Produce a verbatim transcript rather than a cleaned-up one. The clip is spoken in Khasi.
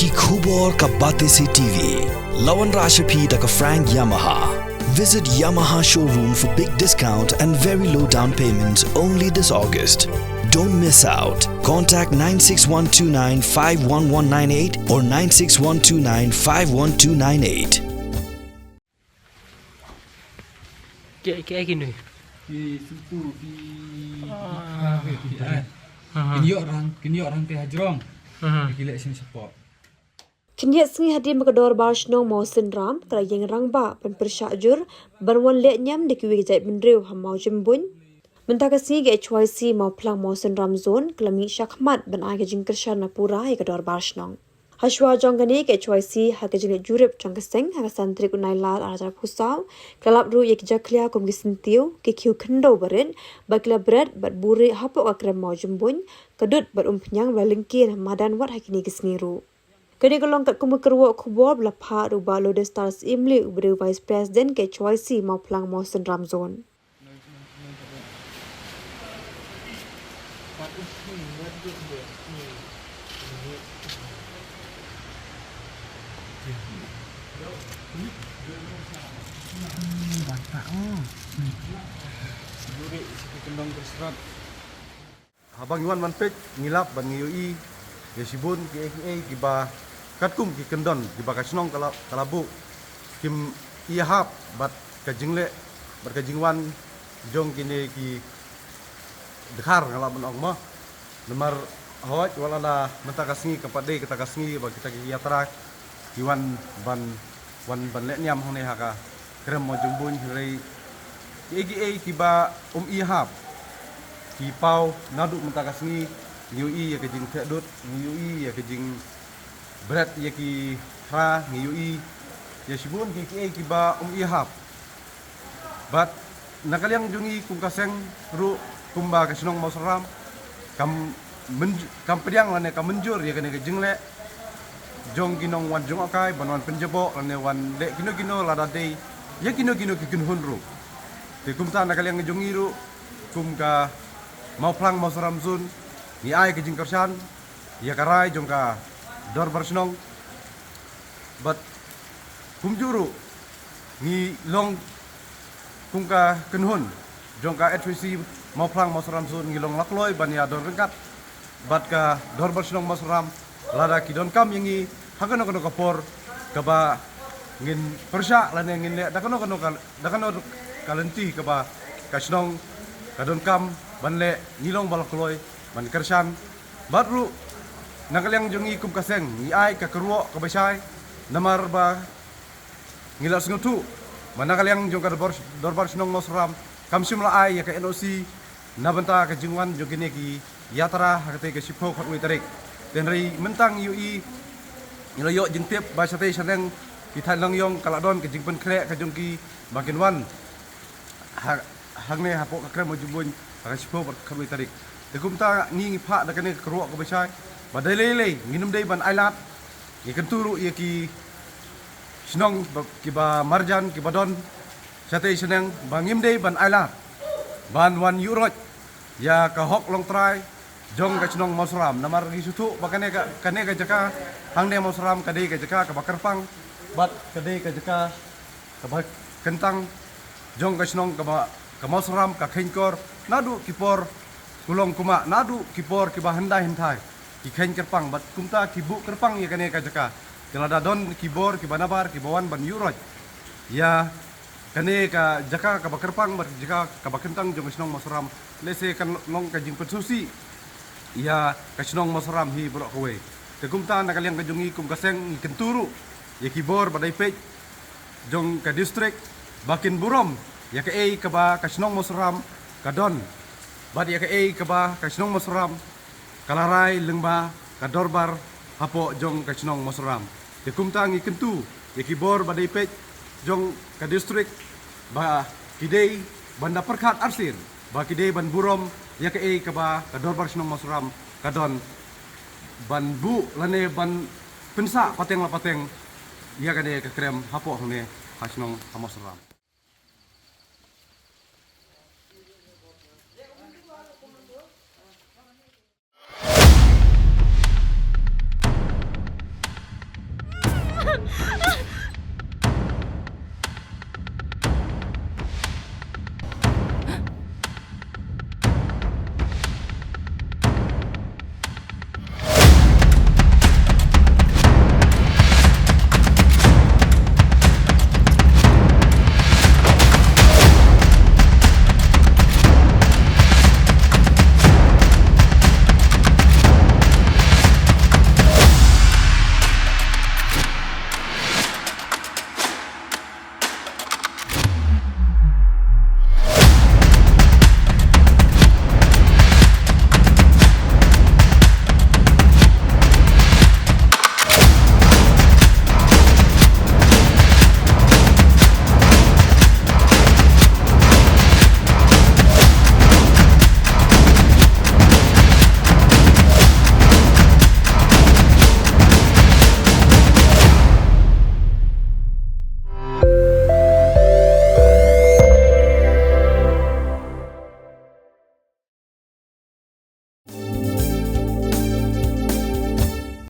Khubor ka Batesi T V. La wanrah sha phi da ka Frank Yamaha. Visit Yamaha showroom for big discount and very low down payment only this August. Don't miss out. Contact nine six one two nine five one one nine eight or nine six one two nine five one two nine eight. Ki ki ki nui. Ki sutu ki Ah. ki ai. Kin ïoh rang kin ïoh rang te hajrong. Ki leh sing support. Khyndiat sngi hadien ba ka dorbar shnong Mawsynram ka la ïeng rangbah ban pyrshah jur ban wan leh niam da kiwei ki jaitbynriew ha Mawjymbuin. Mynta ka sngi ka H Y C Mawphlang Mawsynram Zone ka la mih shakhmat ban ai ka jingkyrshan na pura ïa ka dorbar shnong. Hashwa jong kane ka H Y C ha ka jingleit jurip jong ka seng ha ka san tarik u Nailar ar hajar arphew saw ka la lap ruh ïa ki jakhlia kum ki syntiew, ki khiew khyndew barit ba ki la bret bad buhrieh hapoh ka krem Mawjymbuin, ka dud bad umphniang ba la lyngkien ha madan wat ha kine ki sngi ruh. Kane ka long katkum ka kyrwoh khubor ba la phah da u Bah Lodestar Syiemlieh uba dei u Vice President ka H Y C Mawphlang Mawsynram Zone. Haba ngi wan ban peit ngi lap bad ngi ïohi ïa shibun kiei kiei kiba katkum ki kyndon kiba ka shnong ka la, ka la buh, kim ïahap bad ka jingleh bad ka jingwan jong kine ki dkhar, nga lah ban ong mo. Namar hooid wat la mynta ka sngi kam pat dei kata ka sngi ba kita ki ïatrei ki wan ban, wan ban leh niam hangne ha ka krem Mawjymbuin, hynrei kiei kiei kiba ym ïahap ki paw naduh mynta ka sngi. Ngi ïohi ïa ka jingtheh dud, ngi ïohi ïa ka jingbret ïa ki hra, ngi ïohi ïa shibun kiei kiei kiba ym ïahap. Bad na ka liang jong ngi kum ka seng ruh, kumba ka shnong Mawsynram, kam mynj-, kam pdiang lane kam mynjur ïa kane ka jingleh jong ki nongwan jngohkai ban wan pynjaboh lane wan leh kino kino lada dei ïa kino kino ki kynhun ruh. Te kumta na ka liang jong ngi ruh kum ka Mawphlang Mawsynram Zone, ngi ai ka jingkyrshan ïa ka rai jong ka dorbar shnong. Bad kumjuh ruh ngi long kum ka kynhun jong ka H Y C Mawphlang Mawsynram Zone, ngi long lakloi ban ïadon ryngkat bad ka dorbar shnong Mawsynram lada ki donkam ïa ngi ha kano kano ka por kaba ngin pyrshah lane ngin leh da kano kano ka, da kano ka lynti kaba ka shnong ka donkam ban leh, ngi long ba lakloi ban kyrshan. Bad ruh na ka liang jong ngi kum ka seng ngi ai ka kyrwoh kaba shai, namar ba ngi la sngewthuh ba na ka liang jong ka dorbar, dorbar shnong Mawsynram kam shym la ai ïa ka N O C na bynta ka jingwan jong kine ki ïatrei ha katei ka shiphew khatwei tarik. Te hynrei mynta ngi ïohi, ngi la ïoh jingtip ba shatei shaneng ki thaiñ Langïong ka la don ka jingpynkhreh ka jong ki ba kin wan ha, hangne hapoh ka krem Mawjymbuin ha ka shiphew bad khatwei tarik. Te kumta ngi, ngi phah da kane ka kyrwoh kaba shai ba dei lei lei ngin ym dei ban ailad. Ngi kyntu ruh ïa ki shnong ba, kiba marjan kiba don shatei shaneng ba ngim dei ban ailad ban wan ïuhroit ïa ka hok longtrai jong ka shnong Mawsynram, namar ngi sngewthuh ba kane ka, kane ka jaka hangne Mawsynram ka dei ka jaka kaba kyrpang bad ka dei ka jaka kaba kyntang jong ka shnong kaba ka Mawsynram ka kheiñkor naduh ki por kulong kumah, naduh ki por kiba hyndai hynthai ki kheiñ kyrpang bad kumta ki buh kyrpang ïa kane ka jaka. Te lada don ki bor kiba nabar kiba wan ban ïuhroit ïa kane ka jaka kaba kyrpang bad jaka kaba kyntang jong ka shnong Mawsynram, lehse kan long ka jingpynsngewsih ïa ka shnong Mawsynram hi baroh kawei. Te kumta na ka liang ka jong ngi kum ka seng ngi kyntu ruh ïa ki bor ba dei peit jong ka district ba kin burom ïa kaei kaba ka shnong Mawsynram ka don bad ïa kaei kaba ka shnong Mawsynram ka la rai lyngba ka dorbar hapoh jong ka shnong Mawsynram. Te kumta ngi kyntu ïa ki bor ba dei peit jong ka district ba ki dei ban da pyrkhat arsien ba ki dei ban burom ïa kaei kaba ka dorbar shnong Mawsynram ka don ban buh lane ban pynsah pateng la pateng ïa kane ka krem hapoh hangne ha shnong ha Mawsynram.